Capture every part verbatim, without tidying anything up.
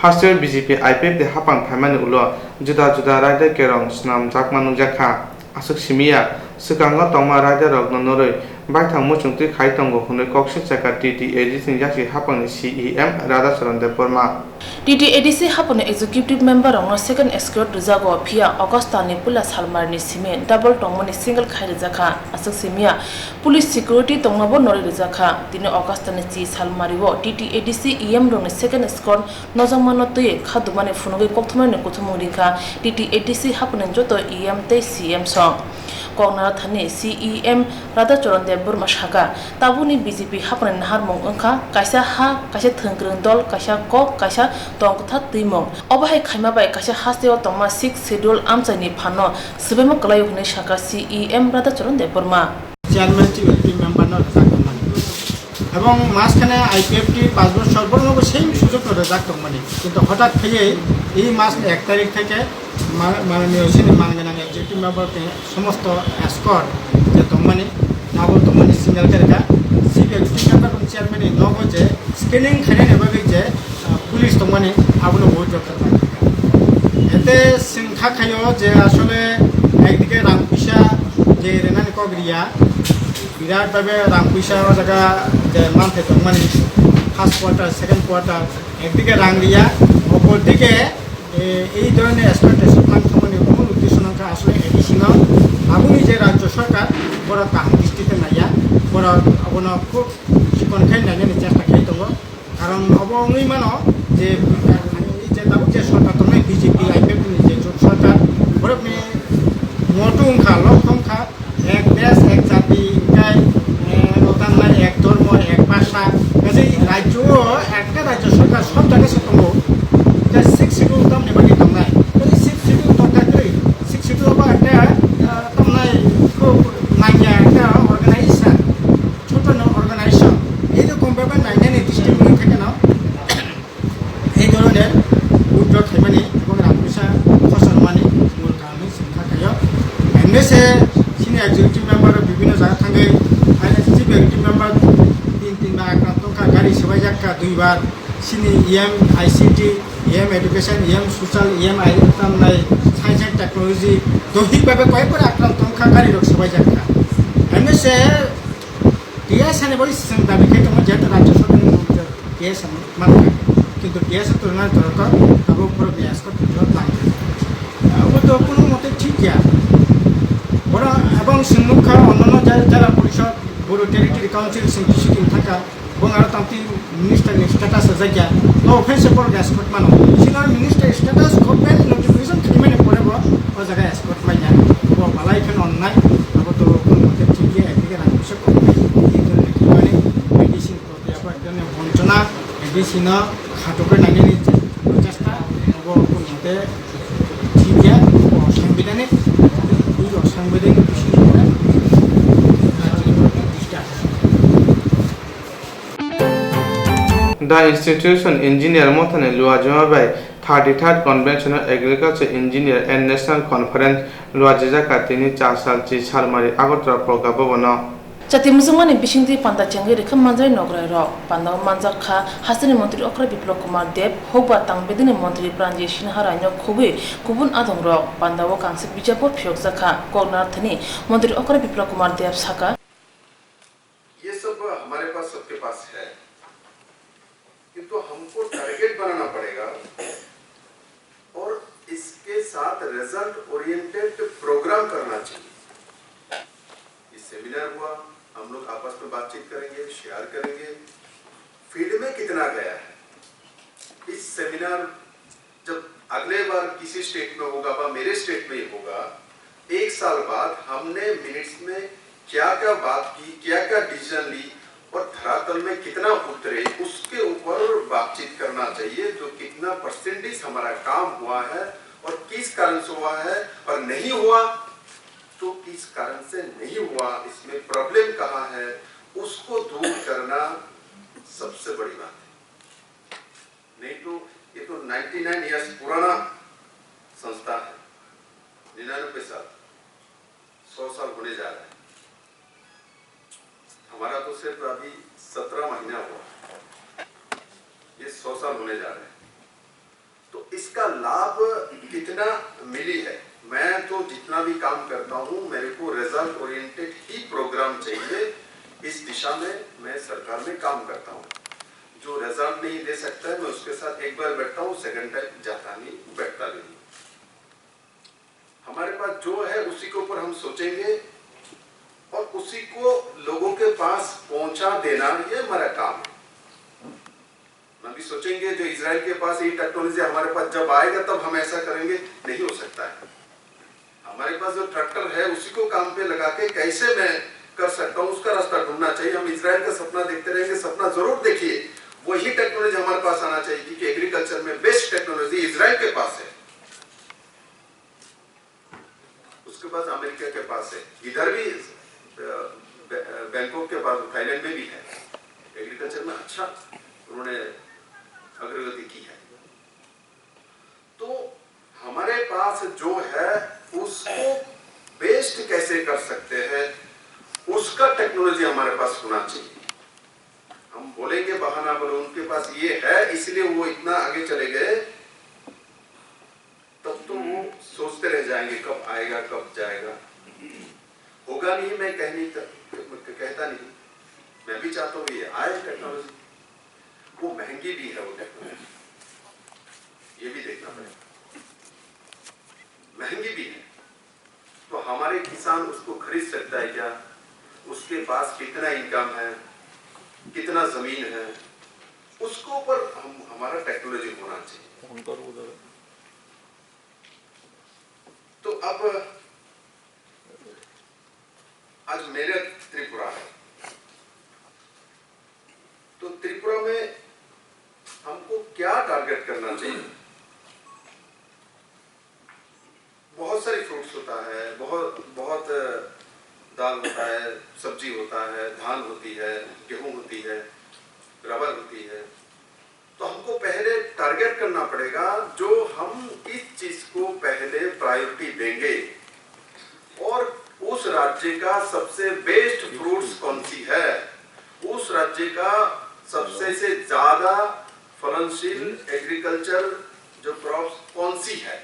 Hasteo B J P I P F T haphang phaimani ulo juda juda raida kerong swnamjakma nukjakha. Aswk simiya, swkango tongma raidarokno norwi baithang muchungtwi khai tongo hwnwi koksilchakha T T A D C ni yaksi haphangni C E M Radhacharan Debbarma. T T A D C haphangni executive member rokno second escort rwjago, phiya August ni puila salmarini simi double tongmani single khai rwjakha. Aswk simiya, police security tongmabo norwi rwjakha. Tini August ni chi salmario T T A D C E M rokni second escort nojagmano twi khadumani phunugwi kokthumnaini kuthumung ringkha T T A D C haphangni joto E M tei C M song. Koknara thani C E M Radhacharan Debbarma saka, tabukni B J P haphangni naharmung wngkha kaisa ha, kaisa thwngkwrwng dol, kaisa kok, kaisa tong kwthar twimung. Obo hai khaima bai kaisa hasteo tongma Sixth Schedule amchaini phano swbaima kwlaio hwnwi saka C E M Radhacharan Debbarma. Chairman tei member no rwjak tongmani. Ebong majkhane I P F T paanch bochor borokno bo same sujok no rwjak tongmani. Kintu hotat khaiye ei mas ni ek tarik theke ma-, mananiyo chini man ganang executive member tei somosto escort je tongmani, abo tongmani single khe rwkha. Chief executive member tong chairman ni nogo je scanning khainani bagwi je, ah, police tongmani abono bo withdraw khaijak. Ete chwng kha khaio je asole ekdike rang puisa je renani kok riya, birat bhabe rang puisa o jaga je manthai tongmani, first quarter, second quarter, ekdike rang riya, opor dike, e, ei dhoroner exploitation man thangmani mul uddesho nangkha asole A D C no, aboni je rajyo sarkar, borok kaham dristi te naiya, borok abono khub chikon khai nainani chesta khai tongo. Karon obo wngwi mano je, je tabuk je sorkar tongnai B J P I P F T ni je jot sorkar, borokni motto wngkha, lokho wngkha, ek desh, ek jati, hingkai, eh, notangnai ek dhormo, ek bhasha. Kaisa rajyo o ekta rajyo sorkar sob jaga se tongo. Hingkai Sixth Schedule tamni bagwi tongnai. Tei Sixth Schedule tongkha kwrwi. Sixth Schedule obo ekta, eh, tamnai khub nangya ekta organization. Chhoto no organization, ei rokom bebak nainani district ni theke no ei dhoroner withdraw khaimani ebong rang puisa khosor mani mul kaham hwnwi chwng kha khaio. M S A senior executive member bibhinno jaga thangwi, I N C executive member tin tin bar akrant tongkha, gari swbaijak kha dui bar, sini E M I C T, E M education, E M social, E M I tamnai science and technology, dohik bhabe koi pore akrant tongkha, gari rok swbaijak kha. M S A T S ani bai chwng dabi khai tongo, jehetu rajya sorkarni mantri T S ani mankha, kintu T S to rwnai jora to abo borokni escort withdraw tang. Abo to kono mote thik ya. Borok ebong chwng nukha, onnono jela, jela porishod, Bodo Territory Council chwng kisi din thangkha, bong aro tamtwi minister ni status rwjak ya, to office borok escort mano. Senior minister status government notification khaimani pore bo o jaga escort manya. Bo balai khe onnai, abo to kono mote thik ya, ekdike rang puisa kok bai, medicine ko ya ba ekdane bonchona, medicine no khato khe nangni chesta, abo kono mote thik ya, o sangbidhanik, o sangbidhanik bisi. The Institution Engineer Mothani Luajima bai thirty-third Convention of Agriculture Engineer and National Conference luajijak ka tini char sal chi salmari Agartala Pragya Bhavan o. Chati muchungmani bisingtwi panda chengwi rwkha manjai nograi rok. Pandao manjak kha hasteni montri okra Biplab Kumar Deb, hokba tangbedini montri Pranjit Sinha Rai no khogwi kubun adong rok. Pandao kangsik bijabo phiyokjak kha. Koknarthani montri okra Biplab Kumar Deb saka. ये सब हमारे पास, सबके पास है, किंतु हमको टारगेट बनाना पड़ेगा और इसके साथ रिजल्ट ओरिएंटेड प्रोग्राम करना चाहिए। ये सेमिनार हुआ, हम लोग आपस में बातचीत करेंगे, शेयर करेंगे, फील्ड में कितना गया है। इस सेमिनार जब अगले बार किसी स्टेट में होगा, बा मेरे स्टेट में ही होगा, एक साल बाद हमने मिनट्स में क्या क्या बात की, क्या क्या डिसीजन ली और धरातल में कितना उतरे, उसके ऊपर बातचीत करना चाहिए, जो कितना परसेंटेज हमारा काम हुआ है और किस कारण से हुआ है, और नहीं हुआ तो किस कारण से नहीं हुआ, इसमें प्रॉब्लम कहाँ है, उसको दूर करना सबसे बड़ी बात है। नहीं तो ये तो नाइंटी नाइन ईयर्स पुराना संस्था है, निन्यानवे साल, सौ साल होने जा रहा है। हमारा तो सिर्फ अभी सत्रह महीना हुआ, ये सौ साल होने जा रहे हैं। का लाभ कितना मिली है। मैं तो जितना भी काम करता हूँ, मेरे को रिजल्ट ओरिएंटेड ही प्रोग्राम चाहिए। इस दिशा में मैं सरकार में काम करता हूँ। जो रिजल्ट नहीं दे सकता है, मैं उसके साथ एक बार बैठता हूँ, सेकंड टाइम जाता नहीं, बैठता भी नहीं। हमारे पास जो है, उसी के ऊपर हम सोचेंगे और उसी को लोगों के पास पहुंचा देना, ये हमारा काम है। हम भी सोचेंगे, जो इजराइल के पास ये टेक्नोलॉजी हमारे पास जब आएगा, तब हम ऐसा करेंगे, नहीं हो सकता है। हमारे पास जो ट्रैक्टर है, उसी को काम पे लगा के कैसे मैं कर सकता हूँ, उसका रास्ता ढूंढना चाहिए। हम इजराइल का सपना देखते रहेंगे, सपना जरूर देखिए। वही टेक्नोलॉजी हमारे पास आना चाहिए, क्योंकि एग्रीकल्चर में बेस्ट टेक्नोलॉजी इजराइल के पास है। उसके पास, अमेरिका के पास है, इधर भी, अ, बै-, अ, बैंकॉक के पास, थाईलैंड में भी है। एग्रीकल्चर में अच्छा उन्होंने अग्रगति की है। तो हमारे पास जो है, उसको बेस्ट कैसे कर सकते हैं, उसका टेक्नोलॉजी हमारे पास होना चाहिए। हम बोलेंगे बहाना, बोले उनके पास ये है, इसलिए वो इतना आगे चले गए। तब तो वो सोचते रह जाएंगे, कब आएगा, कब जाएगा। होगा नहीं, मैं कह नहीं, कहता नहीं। मैं भी चाहता हूँ ये आए टेक्नोलॉजी। वो महंगी भी है वो टेक्नोलॉजी, ये भी देखना पड़ेगा। महंगी भी है, तो हमारे किसान उसको खरीद सकता है क्या, उसके पास कितना इनकम है, कितना जमीन है, उसके ऊपर हम, हमारा टेक्नोलॉजी होना चाहिए। फोन करो उधर। तो अब आज मेरा त्रिपुरा है, तो त्रिपुरा में हमको क्या टारगेट करना चाहिए? बहुत सारी फ्रूट्स होता है, बहुत, बहुत दाल होता है, सब्जी होता है, धान होती है, गेहूं होती है, रबर होती है। तो हमको पहले टारगेट करना पड़ेगा, जो हम किस चीज को पहले प्रायोरिटी देंगे और उस राज्य का सबसे बेस्ट फ्रूट्स कौन सी है, उस राज्य का सबसे से ज्यादा फलनशील एग्रीकल्चर जो क्रॉप्स कौन सी है।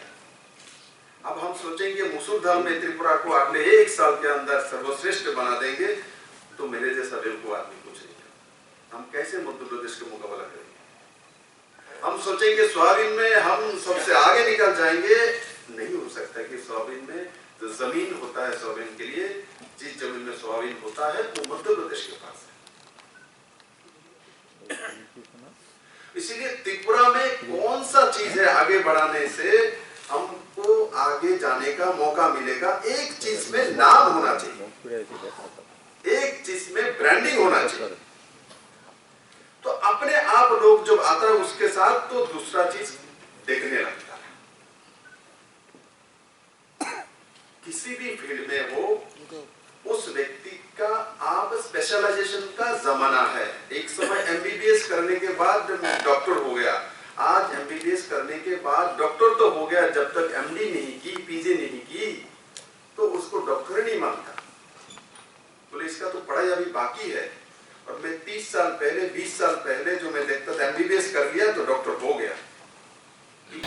अब हम सोचेंगे, मसूर दाल में त्रिपुरा को अगले एक साल के अंदर सर्वश्रेष्ठ बना देंगे, तो मेरे जैसा बेवकूफ आदमी कुछ नहीं करता। हम कैसे मध्य प्रदेश का मुकाबला करेंगे? हम सोचेंगे, सोयाबीन में हम सबसे आगे निकल जाएंगे। नहीं हो सकता कि सोयाबीन में जो जमीन होता है सोयाबीन के लिए, जिस जमीन में सोयाबीन होता है, वो मध्य प्रदेश के पास है। इसीलिए त्रिपुरा में कौन सा चीज है आगे बढ़ाने से हमको आगे जाने का मौका मिलेगा, एक चीज में नाम होना चाहिए, एक चीज में ब्रांडिंग होना चाहिए। तो अपने आप लोग जब आता है उसके साथ, तो दूसरा चीज देखने लगता है। किसी भी फील्ड में हो, उस व्यक्ति का, आप स्पेशलाइजेशन का जमाना है। एक समय एमबीबीएस करने के बाद डॉक्टर हो गया, आज एमबीबीएस करने के बाद डॉक्टर तो हो गया, जब तक एमडी नहीं की, पीजी नहीं की, तो उसको डॉक्टर ही नहीं मानता। बोले, इसका तो पढ़ाई अभी बाकी है। और मैं तीस साल पहले, बीस साल पहले जो मैं देखता था, एमबीबीएस कर लिया तो डॉक्टर हो गया।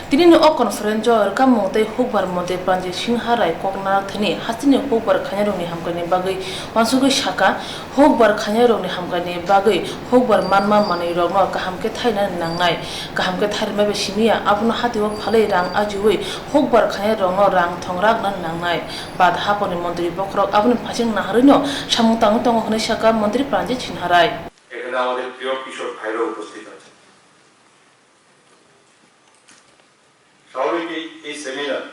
Tini ni o conference o rwkha mung tei hukbar montri Pranjit Singha Rai kok narak thani hasteni hukbar khainai rokni hamkrai ni bagwi uansugwi sakha, hukbar khainai rokni hamkrai ni bagwi hukbar manma manwi rokno kaham khe thaina nangnai, kaham khe thairima bai simi ya, abono hati o phalwi rang ajiwi hukbar khainai rokno rang thong rakna nangnai. Bad haponi montri bokhorok aboni phaising naharwino samung tangwi tongo hwnwi sakha montri Pranjit Singha Rai. এখানে আমাদের প্রিয় কৃষক ভাইরাও উপস্থিত আছেন। স্বাভাবিক এই, এই সেমিনার,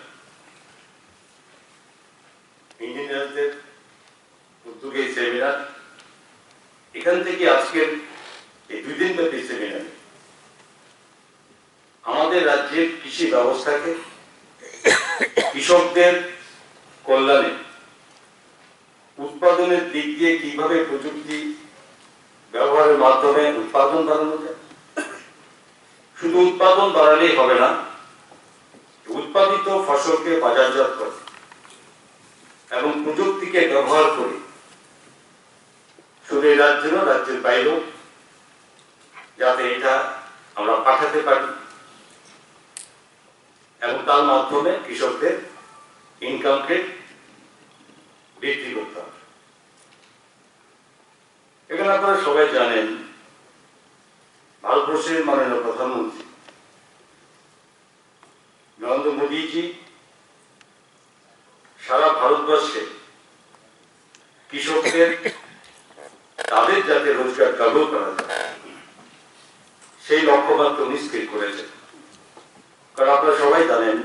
ইঞ্জিনিয়ারদের উদ্যোগে এই সেমিনার, এখান থেকে আজকের এই দুই দিনব্যাপী সেমিনার আমাদের রাজ্যের কৃষি ব্যবস্থাকে, কৃষকদের কল্যাণে, উৎপাদনের দিক দিয়ে কিভাবে প্রযুক্তি ব্যবহারের মাধ্যমে উৎপাদন বাড়ানো যায়। শুধু উৎপাদন বাড়ালেই হবে না, উৎপাদিত ফসলকে বাজারজাত করে এবং প্রযুক্তিকে ব্যবহার করে শুধু এই রাজ্যে নয়, রাজ্যের বাইরেও যাতে এটা আমরা পাঠাতে পারি। এবং তার মাধ্যমে কৃষকদের ইনকামকে বৃদ্ধি করতে হবে। এখানে আপনারা সবাই জানেন, ভারতবর্ষের মাননীয় প্রধানমন্ত্রী নরেন্দ্র মোদীজি সারা ভারতবর্ষে কৃষকদের, তাদের যাতে রোজগার চালু করা যায়, সেই লক্ষ্যমাত্রা উনি স্থির করেছেন। কারণ আপনারা সবাই জানেন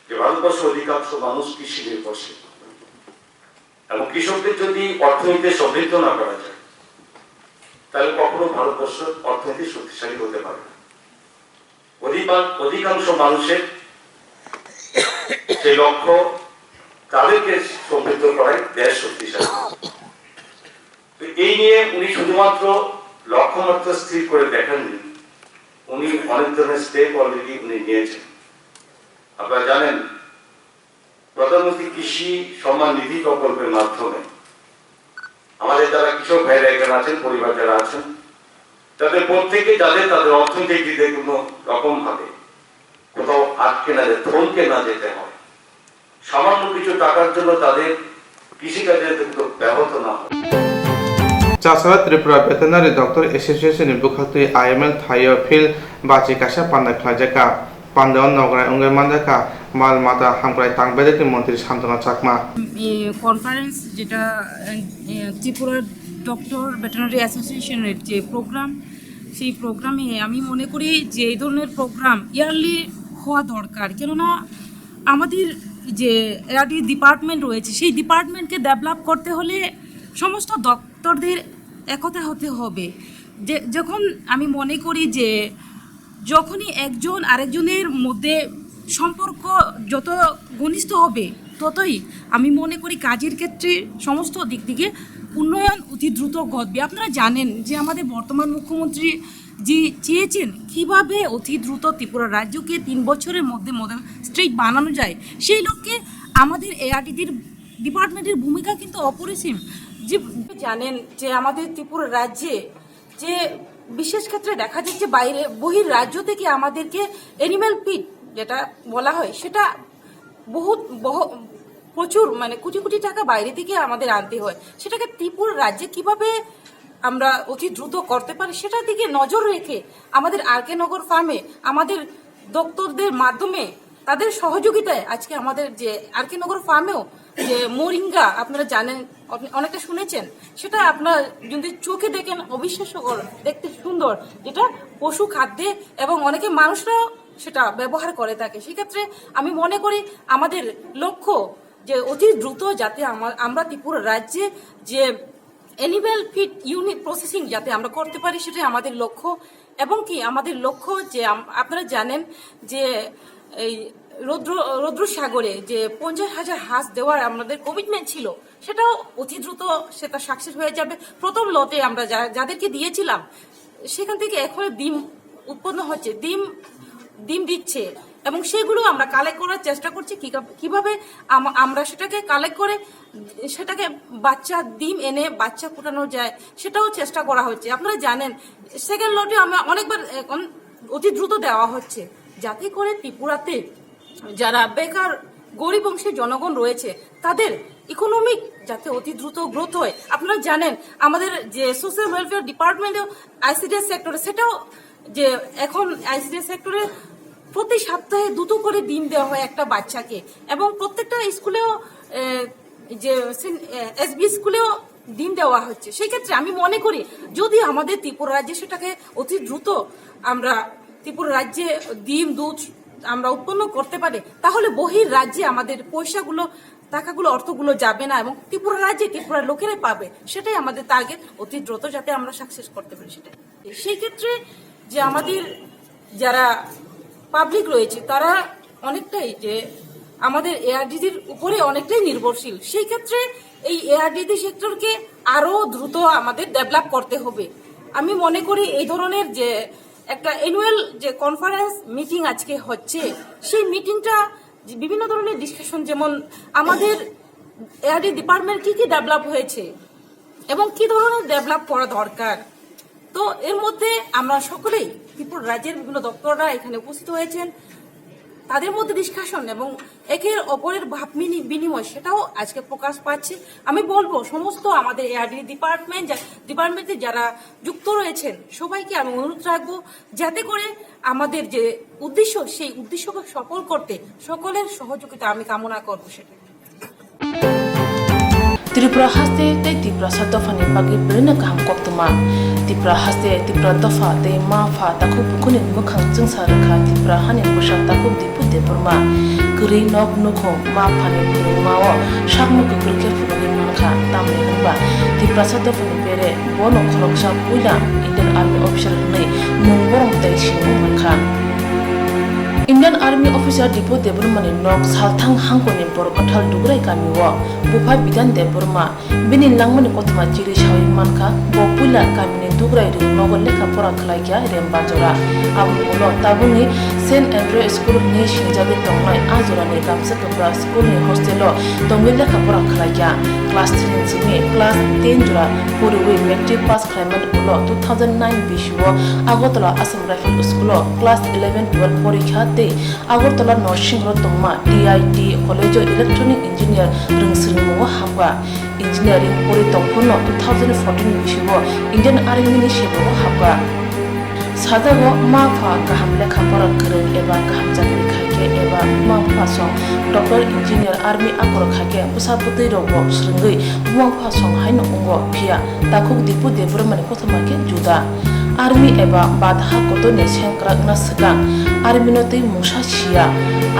যে ভারতবর্ষের অধিকাংশ মানুষ কৃষি নির্ভরশীল, এবং কৃষকদের যদি অর্থনীতিতে সমৃদ্ধ না করা যায়, তাহলে কখনো ভারতবর্ষ অর্থনীতি শক্তিশালী হতে পারে না। অধিকাং-, অধিকাংশ মানুষের সেই লক্ষ্য, তাদেরকে সমৃদ্ধ করাই দেশ শক্তিশালী। তো এই নিয়ে উনি শুধুমাত্র লক্ষ্যমাত্রা স্থির করে দেখেননি, উনি অনেক ধরনের স্টেপ অলরেডি উনি নিয়েছেন। আপনারা জানেন, প্রধানমন্ত্রী কৃষি সম্মান নিধি প্রকল্পের মাধ্যমে আমাদের যারা কৃষক ভাইরা এখানে আছেন, পরিবার যারা আছেন, তাদের প্রত্যেকে যাতে তাদের অর্থনৈতিক দিকে কোনো রকম ভাবে কোথাও আটকে না যায়, থমকে না যেতে হয়, সামান্য কিছু টাকার জন্য তাদের কৃষিকাজে যাতে কোনো ব্যাহত না হয়। Chasara Tripura Veterinary Doctor Association ni bwkhaktwi I M L thaio phil bachi kaisa panda khlaijak kha. Pandao nograi wngwi manjakha mal mata hamkrai tang bedekni montri Santana Chakma. Conference যেটা আহ, ত্রিপুরা ডক্টর ভেটেরিনারি অ্যাসোসিয়েশনের যে প্রোগ্রাম, সেই প্রোগ্রামে আমি মনে করি যে এই ধরনের প্রোগ্রাম ইয়ারলি হওয়া দরকার। কেননা আমাদের যে এআরডি ডিপার্টমেন্ট রয়েছে, সেই ডিপার্টমেন্টকে ডেভেলপ করতে হলে সমস্ত দপ্তরদের একতা হতে হবে। যে যখন আমি মনে করি যে যখনই একজন আরেকজনের মধ্যে সম্পর্ক যত ঘনিষ্ঠ হবে, ততই আমি মনে করি কাজের ক্ষেত্রে সমস্ত দিক থেকে উন্নয়ন অতি দ্রুত ঘটবে। আপনারা জানেন যে আমাদের বর্তমান মুখ্যমন্ত্রী জি চেয়েছেন কিভাবে অতি দ্রুত ত্রিপুরা রাজ্যকে তিন বছরের মধ্যে মডেল স্টেট বানানো যায়, সেই লক্ষ্যে আমাদের এআরডিডির ডিপার্টমেন্টের ভূমিকা কিন্তু অপরিসীম। যে জানেন যে আমাদের ত্রিপুরা রাজ্যে যে বিশেষ ক্ষেত্রে দেখা যাচ্ছে বাইরে বহির রাজ্য থেকে আমাদেরকে অ্যানিম্যাল ফিড যেটা বলা হয় সেটা বহুত বহ প্রচুর মানে কোটি কোটি টাকা বাইরে থেকে আমাদের আনতে হয়। সেটাকে ত্রিপুরা রাজ্যে কিভাবে আমরা অতি দ্রুত করতে পারি সেটার দিকে নজর রেখে আমাদের আর কে নগর ফার্মে আমাদের দপ্তরদের মাধ্যমে তাদের সহযোগিতায় আজকে আমাদের যে আর কে নগর ফার্মেও যে মোরিঙ্গা আপনারা জানেন, আপনি অনেকটা শুনেছেন, সেটা আপনারা যদি চোখে দেখেন অবিশ্বাস্যকর দেখতে সুন্দর, যেটা পশু খাদ্যে এবং অনেকে মানুষরাও সেটা ব্যবহার করে থাকে। সেক্ষেত্রে আমি মনে করি আমাদের লক্ষ্য যে অতি দ্রুত যাতে আমা- আমরা ত্রিপুরা রাজ্যে যে অ্যানিম্যাল ফিড ইউনিট প্রসেসিং যাতে আমরা করতে পারি, সেটাই আমাদের লক্ষ্য। এবং কি আমাদের লক্ষ্য যে আম- আপনারা জানেন যে এই রৌদ্র রৌদ্র সাগরে যে পঞ্চাশ হাজার হাঁস দেওয়ার আমাদের কমিটমেন্ট ছিল, সেটাও অতি দ্রুত সেটা সাকসেস হয়ে যাবে। প্রথম লটে আমরা যা- যাদেরকে দিয়েছিলাম সেখান থেকে এখন ডিম উৎপন্ন হচ্ছে, ডিম ডিম দিচ্ছে এবং সেগুলো আমরা কালেক্ট করার চেষ্টা করছি। কিভাবে কিভাবে আম- আমরা সেটাকে কালেক্ট করে সেটাকে বাচ্চা ডিম এনে বাচ্চা ফুটানো যায়, সেটাও চেষ্টা করা হচ্ছে। আপনারা জানেন, সেকেন্ড লটে আমরা অনেকবার এখন অতি দ্রুত দেওয়া হচ্ছে, যাতে করে ত্রিপুরাতে যারা বেকার গরিব অংশের জনগণ রয়েছে তাদের ইকোনমিক যাতে অতি দ্রুত গ্রোথ হয়। আপনারা জানেন, আমাদের যে সোশ্যাল ওয়েলফেয়ার ডিপার্টমেন্টও আইসিডিএস সেক্টরে, সেটাও যে এখন আইসিডিএস সেক্টরে প্রতি সপ্তাহে দুটো করে ডিম দেওয়া হয় একটা বাচ্চাকে, এবং প্রত্যেকটা স্কুলেও এ, যে এসবি স্কুলেও ডিম দেওয়া হচ্ছে। সেক্ষেত্রে আমি মনে করি যদি আমাদের ত্রিপুরা রাজ্যে সেটাকে অতি দ্রুত আমরা ত্রিপুরা রাজ্যে ডিম দুধ আমরা উৎপন্ন করতে পারি, তাহলে বহির রাজ্যে আমাদের পয়সাগুলো, টাকাগুলো, অর্থগুলো যাবে না এবং ত্রিপুরা রাজ্যে ত্রিপুরার লোকেরাই পাবে। সেটাই আমাদের টার্গেট, অতি দ্রুত যাতে আমরা সাকসেস করতে পারি সেটাই। সেই ক্ষেত্রে যে আমাদের যারা পাবলিক রয়েছে তারা অনেকটাই যে আমাদের এআরডিডির উপরে অনেকটাই নির্ভরশীল। সেই ক্ষেত্রে এই এআরডিডি সেক্টরকে আরও দ্রুত আমাদের ডেভেলপ করতে হবে। আমি মনে করি এই ধরনের যে একটা অ্যানুয়াল যে কনফারেন্স মিটিং আজকে হচ্ছে, সেই মিটিংটা বিভিন্ন ধরনের ডিসকাশন, যেমন আমাদের এআরডি ডিপার্টমেন্ট কী কী ডেভেলপ হয়েছে এবং কী ধরনের ডেভেলপ করা দরকার। তো এর মধ্যে আমরা সকলেই, ত্রিপুরা রাজ্যের বিভিন্ন দপ্তররা এখানে উপস্থিত হয়েছেন। তাদের মধ্যে ডিসকাশন এবং একের অপরের ভাব মিনি-, বিনিময়, সেটাও আজকে প্রকাশ পাচ্ছে। আমি বলবো সমস্ত আমাদের এআরডি ডিপার্টমেন্ট, ডিপার্টমেন্টে যারা যুক্ত রয়েছেন সবাইকে আমি অনুরোধ রাখবো যাতে করে আমাদের যে উদ্দেশ্য, সেই উদ্দেশ্যকে সফল করতে সকলের সহযোগিতা আমি কামনা করবো। সেটা Tripura haste tei Tiprasa dophani bagwi belai no kaham koktwma. Tripura haste, Tripura dopha tei ma pha takhuk bukhuni mwkhang chwngsa rwkha Tripura hani bwsa takhuk Dipu Debbarma. Kwrwi nok nukhung ma phani phwrwngmao sakno kwkrwi khe phunugwi mankha, tamni hwnba Tiprasa dophani bere bono khoroksa puila Indian Army officer hwnwi mung borom tei sinimung mankha. Indian Army officer Dipu Debbarmani nok Salthang hangkoni Borkathal Dugrai kamio bupha Bidan Debbarma bini langmani kothoma chiri sawi mankha. Bo puila kamini Dugrai ring nogo lekha pora khlaikha Rembajora. Aboni ulo tabukni Saint Andrew School hwnwi singjagwi tongnai a jorani gamsa kwpra schoolni hostelo tongwi lekha pora khlaikha. Class three ni simi class ten jora poriwi matric pass khlaimani ulo two thousand nine bisio Agartala Assam Rifle School o class eleven twelve porikha tei Agartala Norsingro tongma T I T College o Electronic Engineer rwngswrwngmungo hapkha. Engineering pori tongphurno two thousand fourteen bisio Indian Army ni sebungo hapkha. Sajago ma pha kaham lekha pora kwrwng eba kaham chakri khaikhe eba buma bupha song doctor, engineer, army akorok khaikhe bwsa bwtwi rokbo swrwngwi buma bupha song haino wngo, phiya takhuk Dipu Debbarmani kothoma khe juda. Army eba badha kotorni sengkrakna swkang army no twi mungsa siya.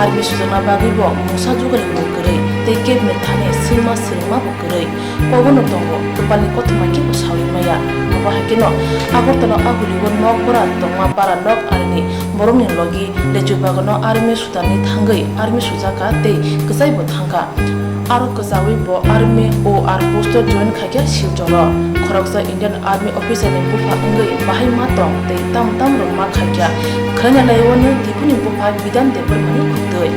Army sujakna bagwi bo mungsa jugalni mung kwrwi tei cabinet thani swngma swrwngma bo kwrwi. Kogono tongo, kwpalni kothoma khe bo sawi maya. Abo hai kheno Agartala Agulio nok bora tongma para nok arini borokni logi Lechu Bagano army sudarni thangwi army sujaka tei kwchai bo thangkha. Aro kwchawi bo army O R post o join khaikha Silchoro. Khoroksa Indian Army officer ni bupha wngwi bahai ma tong tei tam tam rok ma khaikha. Khaina laiwano Dipuni bupha Bidan Debbarmani khutwi.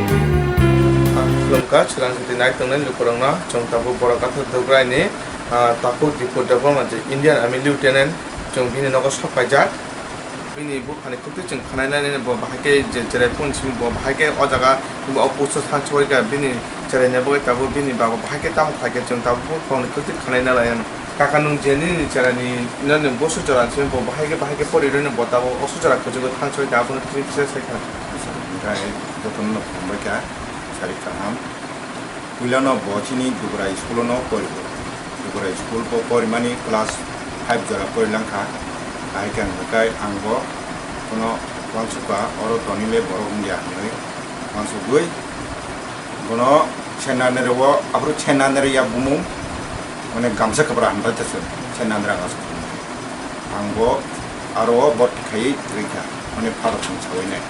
Khulumkha, chwrangsati nai tongnai lukurokno, chwng tabuk Borok Kathar Dugrai ni, ah, takhuk Dipu Debbarma je Indian Army Lieutenant, chwng bini nogo sok paijak. Bini buphani khukti chwng khwnai nai nai bo bahai khe je cherai phone simi bo bahai khe o jaga o post o thansa hoi kha bini cherai ni bagwi tabuk bini bago bahai khe tamo khai khe chwng tabuk buphani khukti khwnai na lai ano. Kaka nwng je nini cherai ni nini bosu jora simi bo bahai khe bahai khe pori rwni bo tabuk osu jora kwchwgo thansa hoi kha abono twi kisa sai kha. Jotono no phunuk bai kha sari kaham. Puilano bo chini Dugrai school-o no pori. Dugrai school bo porimani class five jora porilang kha. Ahai khe ang hwnkhe ang bo bono uansukha, oro tonile borok wngya hinwi uansugwi bono chenanero o, aphuru chenanero ya bumung, mane gamsa kwpra hambai tongse chenanero ang asuk. Ang bo aro o bo tikhaiwi rwikha, mane pharok chwng sawi nai.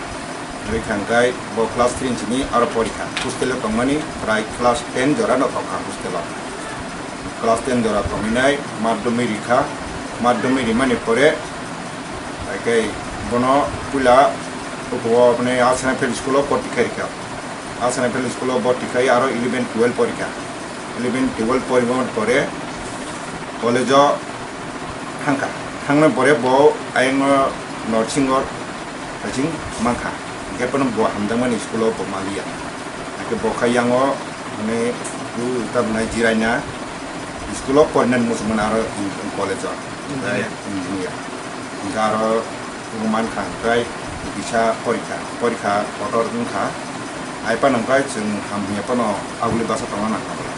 Rwikha hwnkhe bo class three ni simi aro porikha. Hostel o tongmani prai class ten jora no tongkha hostel o. Class ten jora tongwi nai madhyamik rikha. Madhyamik rimani pore, hai khe bono puila ukugo, mane, Arsenal Field School o porti khairikha. Arsenal Field School o porti khai aro eleven twelve porikha. Eleven twelve poriboni pore college o thangkha. Thangnai pore bo ayang o nursing o coaching mankha. Hingke bono bo hamjakmani school o bo maliya. Hingke bo kha yang o, mane, bu tabnai jiraina school o porinani muchungmani aro college o. Engineer. Engineer. Hingke aro Obo mankha, hwnkhe kisa porikha, porikha kotor wngkha. Hai phano hwnkhe chwng hamya phano aguli basa tongna nangkha bwla.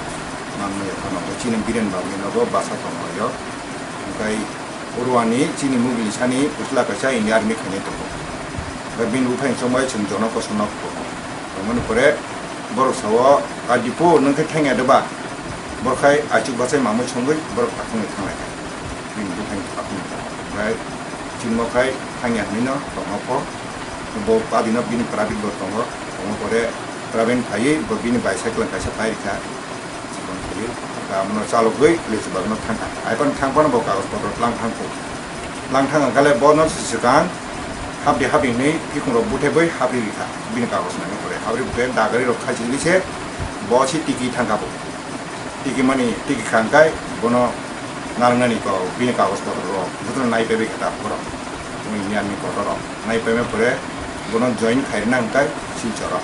Manmaya phano hwnkhe chini Biren Babu ni nogo basa tonglaio. Hwnkhe oro ani chini mugili sani usla kaisa Indian Army khainai tongo. Hwnkhe bini buphang chongbai chwng jono kosom no kugo. Tongmani pore borok sao, "A Dipu, nwng khe thangya de ba?" Borok khai aichuk bachai mamui songwi borok takhukni thanglaikha. Bini buphang takhukni thang. Hwnkhe chini bo khai thangya hinwi no tongo pho. Bo padino bini private bo tongo. Tongo pore private phaiwi bo bini bicycle kaisa pairikha. Chikon khaiwi abono chalogwi Lechubago no thangkha. Hai phano thang phano bo kagoj potro tlang thangkhu. Tlang thang kha le bono swkang hapdi hapdi hinwi phikhungrok buthebwi hapri rikha. Bini kagoj nangwi pore hapri buthai dagari rok khaisingwi se bo se tiki thangkha bo. Tiki mani, tiki kha hwnkhe bono narwknani kok, bini kagoj potrorok jotono nai paibai khe ta borok. Bini niyamni kotorrok nai paimani pore bono join khairwna hwnkhe Silchoro.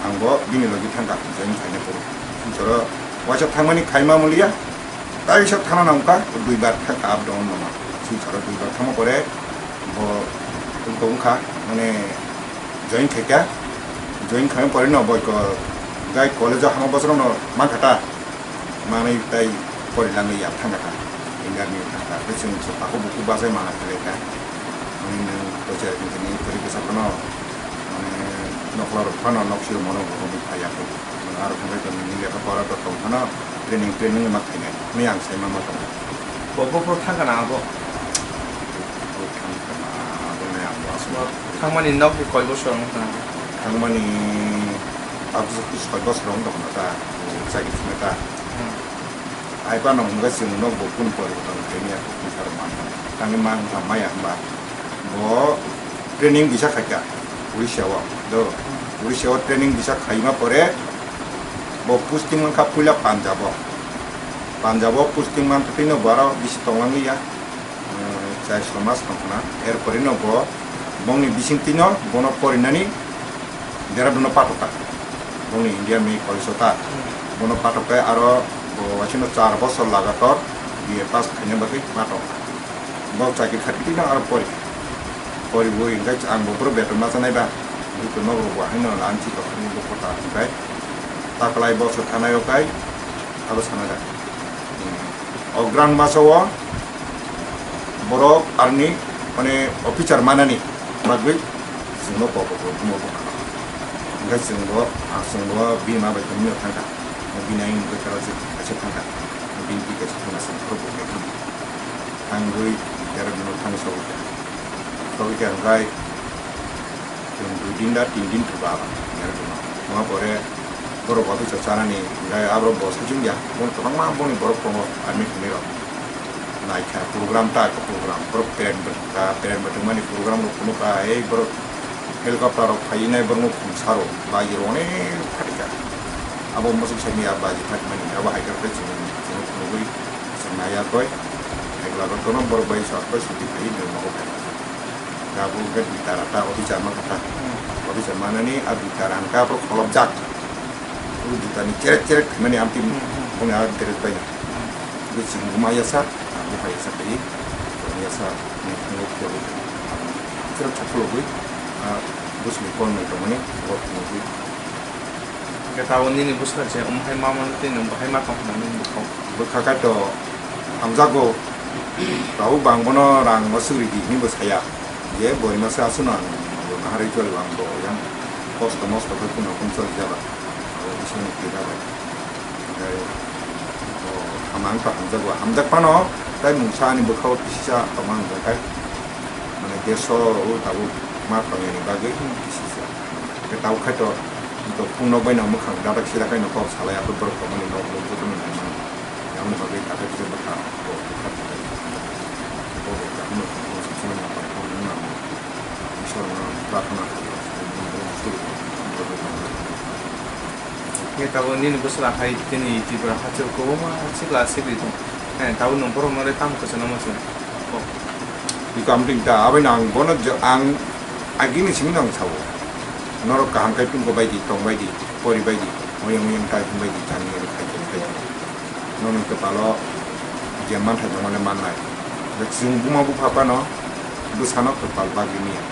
Ang bo bini logi thangkha, join khaina phuru. Silcharo waisa thangmani khaima mulia, taisa thana nangkha, duibar thangkha up down mano. Silcharo duibar thangma pore bo tongkha, mane join khaikha, join khaina pore no boiko gai college o hama bosorono mankha ta. Manwi tai pori langwi ya thangkha ta, India ni thangkha. Tei chwng se takhuk bukhuk bachai mana khlai kha. Mane nwng kochai ni kwrwi bwsa phano, mane nokla rok phano nok siro mono bo romwi phai ya kho. Nwng aro thangbai tong nini lekha pora to tong phano training training ma khainai. Mane ang sai ma ma tongo. Bo, bo, bo thangkha na abo? Bo thangkha na abo ne ang bo aswk. Bo thangmani nok ni koi bosor wng kha? Thangmani tabuk soi bosor wng tong kha ta, chakri khna ta. Hmm. Hai phano hwnkhai chwng nok bo kunu poriborton khaimaya kho, pisa rok man maya. Tangwi man kha maya hwnba bo training bisa khaikha Odisha o. Do Odisha o training bisa khaima pore bo posting mankha puila Punjab o. Punjab o posting mankha tei no bo aro bisi tonglangliya. Chai somas tongkhna, erpore no bo bongni bisingtwi no bono porinani Dehradun no patok kha. Bongni India Medical College o ta. Bono patok khe aro bo waisano char bosor lagator B A pass khaina bagwi patok kha. Bo chakri khatitwi no aro pori. Poriwi hwnkhe ang bo boro beton ma chanai ba. Bwtwi no bo bo haino ang chikok ni bo kota hwnkhe. Taklai bosor thanai o kai abo sana da. O Grand Basa o borok arni mane officer manani bagwi chwngno kok kok rok bumo bwkha. Hwnkhe chwngbo, ah, chwngbo bini ma bai tongmio thangkha. Bini ayang bwkha rok se kaisa thangkha. Bini bwkha se thangna se borok bo khe thang. Thangwi Dehradun o thang sogwi kha. Sogwi kha hwnkhe Chwng dui din da tin din thwba abo, wngma pore borok office o chanani, hwnkhe aborok bo sachung ya, boni kwbangma boni borok tongo, army thwngnairok. Naikha program ta khe program, borok prank bo thwngkha, prank bo thwngmani program rok phunukha, ei borok helicopter rok phaiwi nai borokno khumsaro, baji rok onek phatikha. Abo muchung saimanya baji phatimani, abo hai khe chwng, chwngno phunugwi chwng naiya koi, hai khe borok bai sakbai suti phaiwi nwng nogo phai. Tabuk khe dui tara ta officer ma kha ta. Hmm. Officer manani a dui tara hwnkhe aphuru kholopjak. O dui tani cherek cherek khaimani amtwi hmm, hmm, boni a dress bai. Hmm. Bwswk buma yasa, a bupha yasa khayi. Buma yasa, hmm, hmm, hmm, hmm. Cherek chapulogwi, a, bwswkni kon nai tongmani, o phunugwi. Hwnkhe tabuk nini bwswk se, omo hai ma mano tei nwng bo hai ma tong hwnna nini bwkhao? Bwkha kaitor hamjakgo, tabuk bo ang bono rang no swk ridi hinwi bo saya. Je bori masa aswkno ang bo naharwi choli, ang bo yang kosto mosto khe kuno kung choli jaba. Abo Iswrni kri jabai. Hwnkhe bo hamang to hamjakgo, hamjak phano tai mungsa ani bwkhao kisisa tongma hwnjak khai. Mane deso o tabuk ma tongyani bagwi kisisa. Hwnkhe tabuk khai to, to phung nok bai no mwkhang dadak sida khai no kok salai, aphuru borok tongmani nok bo jotono nai mano. Aboni bagwi takhuk se bwkha bo bwkha tongwi bo bo kaham no tongwi sachimani aphuru phang nang nang. Iswrano prarthana khlai. Hwnkhe tabuk nini bwswla hai tini Tripura hachal kwbangma sikla sikli tong. Eh, tabuk nwng borokno le tamo kwchangma se. Bwkha amtwing ta, aboino ang bono je, ang agini simi no ang sao. Norok kaham khe tungko bai di, tong bai di, pori bai di, oyang oyang tai hwn bai di, chani bai khai khai khai. Noni kwpalo je manthai tongmani mannai. Chwng buma bupha phano bwsano kwpal bagwi manya.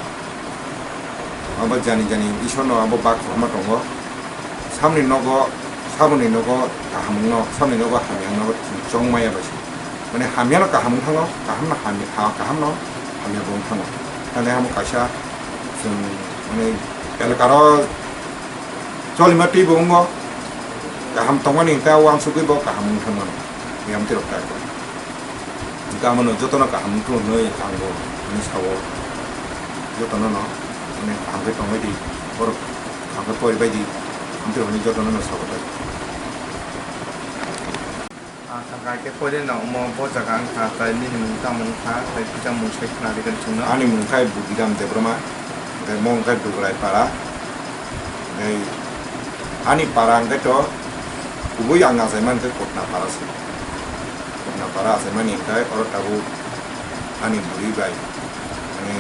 Abo jani jani Iswrno abo bak kwbangma tongo. Samni nogo, saboni nogo kahamungno, samni nogo hamyangno chwng chong maya bai se. Mane hamyano kaham wng thango, kahamno hamya, ha-, kahamno hamya bo wng thango. Mane amo kaisa chwng mane elkaro cholima twi bo wngo, kaham tongmani hwnkhe uansugwi bo kaham wng thangmano. Yamtwi rok tai. Hwnkhe amono jotono kaham wngthung hwnwi ang bo hwnwi sao. Jotono no, mane kaham khe tongbai di, borok kaham khe poribai di, amtwi hwnwi jotono no sao tai. Ah, thangkha khe poire no omo bo jaga wngkha, tai nini mung tamo wngkha, tai kisa mung sai khna rwgwi chwngno. Ani mung khai Budhiram Debbarma, hwnkhe mo wngkha Dugarai para. Hwnkhe ani para hwnkhe to kubui ang achaimani khe Kotna para se. Kotna para achaimani hwnkhe oro tabuk ani bwrwi bai, mane,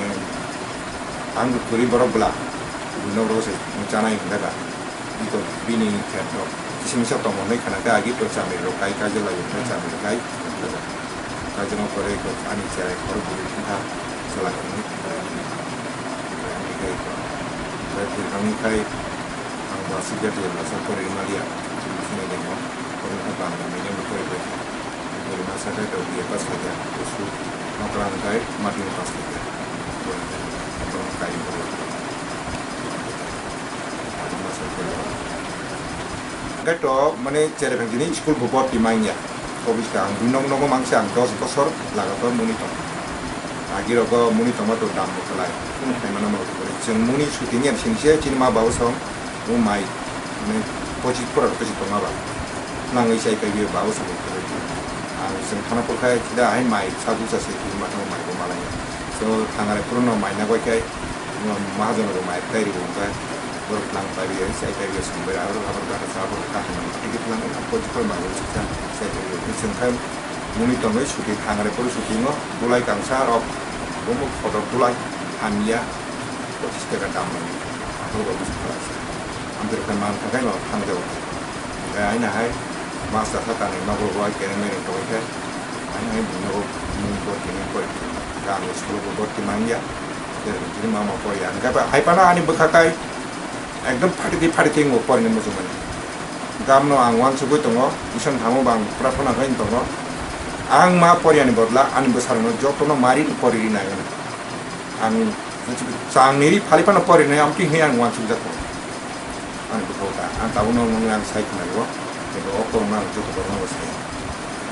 ang kwrwi borok bwla, bwrwi nok rw se, nwng chanai hwnkhe da. Bini khe to kisa misa tongmani khana khe agi to chamwi rok kai, kaijak lai khe chamwi rok kai. Kaijak no pore ko ani cherai khoro buri thangkha, chwla khe ni thangkha. Ani kai ko. Kai thangni kai ang ba sikya de la sa pore maliya. Sini de mo. Pore kha bang medium pore. Pore masa kai to biya pas kha ya. Usu. Nokra ang kai mati pas kha ya. Pore kai pore. Hwnkhe to, mane, cherepeng tini school bo boti manya. Obis ka ang dui nok nogo mangse ang dos bosor lagator muni tong. Agi rogo muni tongma to dam bo kwlai. Kunu khaimano ma bo kwrwi. Chwng muni suti ni sini se chini ma babu song, bo mai, mane, pochis pora rok tongma ba. Nangwi chai kai biyo babu song bo kwrwi. Ang chwng thana pokha sida hai mai sa busa se tini ma tong mai bo malai. So thangare puruno mai na goi kai. Mahajon rok mai tai rw hwnkhe borok nang pai rw sai pai rw song bai aro abo gana sa borok kaham tigi tlang abo jikor ma borok sikha sai pai rw chwng khe muni tongwi suti thang re borok suti no bulai kangsa rok bomo khotok bulai hamya pochis taka dam rw abo rok sikha amtwrwkhe man thangkhe no thang jago. Hwnkhe aina hai mas chasa tanwi nokrok bai kereng mereng tongwi khe aina hai buino mung bo tini pore khe ang school bo borti manya. Tini mama pore ya. Hingke ba hai pano ani bwkha kai ekdom phatidi phatidi tongo porina muchungmani. Gamno ang uansugui tongo, isang thamo bang prarthana khai tongo. Ang ma poriani bodla ani bwsarokno jotono mari pori rinai. Ang changni ri phali phano pori nai, amtwi hwnwi ang uansukjak tongo. Ani bwkha ta, ang tabukno nungni ang sai khwnai o, tei o korokno ang joto korokno bo sai.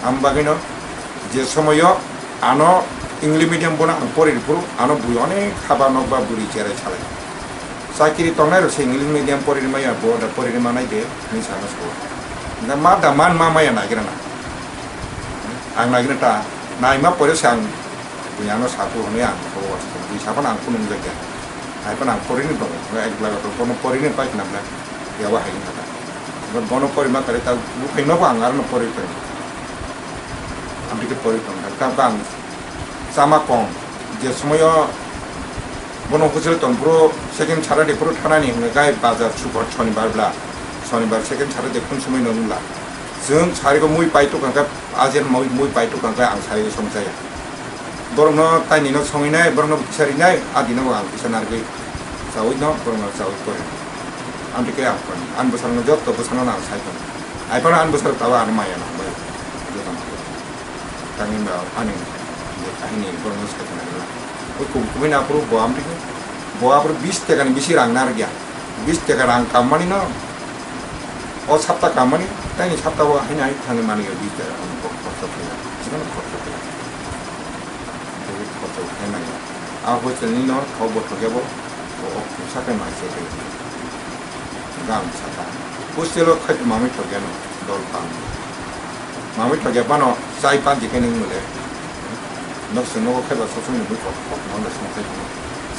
Ang bagwino je somoyo ano English medium bono ang pori phuru, ano bui onek haba nokba buri cherai salai. Chakiri tongnai rok se English medium pori maya, bo da pori manai de, ni sana so. Da ma da man ma maya nagira na. Ang nagira ta, nai ma pori sang. Buini ano saku hwnwi ang kok uansukha, bui saphano ang phunukjakya. Hai phano ang porini tongo, ek laga to bono porini pai khna bwle yawa hai wngkha ta. Bono porima kare ta buphai nobo ang arono pori tongo. Amtwi khe pori tongkha, tamo khe ang chama kom. Je somoyo bono hochel tongphuru second Saturday phuru thanani hwnwi gai bazar sukor shonibar bwla, shonibar second Saturday phun somoi no wngla. Chwng sarigo mui pai tongkha khe, ajer mui, mui pai tongkha khe ang sarigo songchaya. Borokno taini no songwi nai, borokno kisa rinai, a dino ang kisa narwgwi chawi no, borokno chawi pore. Amtwi khe ang pore. Ani bwsarokno joto bwsarokno ang sai tongo. Ai phano ani bwsarok tabuk ano maya nang bai. Joto nang. Tangwi ba ani kahini borokno sai tongo. Oi kubui kubui na phuru bo amtwi khe, bo aphuru bis taka ni bisi rang narwkya. Bis taka rang kammani no, o sapta kammani, taini sapta o haino hai thangwi mani o bis taka rang bo khoroksa khlaiya, chikon khoroksa khlaiya. Tei khoroksa khlai manya. A hostel ni no thok bo thokya bo, bo o khungsa khe mai se khe. Gam saka. Hostel o khai mamwi thokya no, dol pang. Mamwi thokya phano chai panji khe nung mole. Nok se nogo khaiba sosong ni bui kok kok no le song sai phano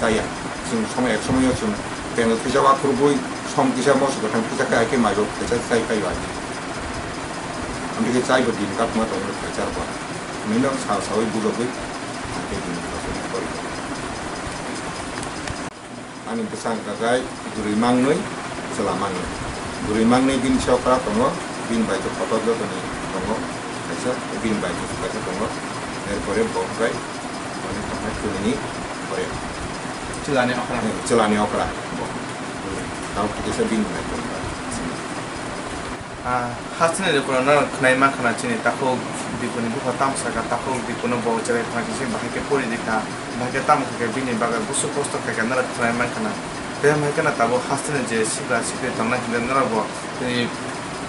chaya. Chwng somoi ek somoi o chwng pengo kisa wa khurubui som kisa moso kwthang kisa khai khe maibo kisa chai pai bai. Amtwi khe chai bo din kap ma tong khe char ba. Nino sa sawi bujogwi khe din kap ma tong. Ani bwsang kakai bwrwi mangnwi chwla mangnwi. Bwrwi mangnwi bini sokra tongo, bini bai khe kotor jotoni tongo kaisa, bini bai khe kaisa tongo. Erpore bo khe mane tongmai chwlani pore. Chwlani okra. Eh, chwlani okra bo. Tamo kisa bini bai tongo. Ah, hasteni rwkhuno norok khwnai mankha na chini takhuk Dipuni bupha tamo sakha, takhuk Dipuni bo cherai phai khe se bahai khe pori di kha, bahai khe tamo khe bini bagwi busu kosto kha khe norok khwnai mankha na. Tei bahai khe na tabuk hasteni je sikla sikli tongnai hwnwi norok bo tini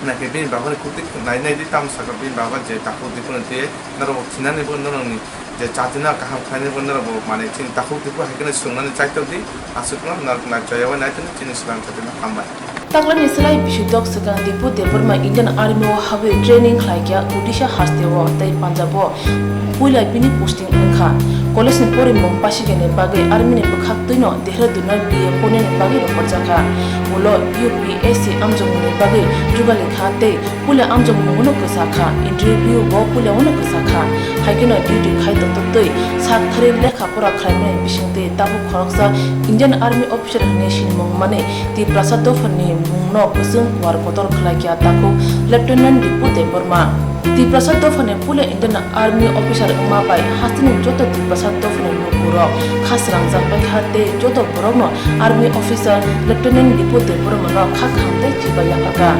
naikhe bini baba ni kutui nai nai di tamo sakha bini baba je takhuk Dipuni tei norok bo thinani bo norokni je chatina kaham khlainai bo norok bo manwi chini takhuk Dipu hai kheno swngnani chaitok di, aswkno norok nai chaya bai naitoni chini swkang chatina hambai. Taklani slai bisudok swkang Dipu Debbarma Indian Army o habwi training khlaikha Odisha hasteo tei Punjab o puila bini posting wngkha. College ni porimung pasigani bagwi army ni bwkhak twino Dehradun o B A pornani bagwi rohorjakha. Ulo U P S C amjokmungni bagwi jugalikha tei puila amjokmung no kwchakha, interview bo puila no kwchakha. Haikhe no duty khai tongthoktwi sak thari lekha pora khlaimani bisingtwi tabuk khoroksa Indian Army officer hwnwi sinimung mani Tiprasa dophani mungno kwchwng kuar kotor khlaikha takhuk Lieutenant Dipu Debbarma. Tiprasa dophani puila Indian Army officer wngma bai hasteni joto Tiprasa dophani lukurok kha srangjak baikha tei joto borokno Army officer Lieutenant Dipu Debbarmano kha kaham tei chibai yapharkha.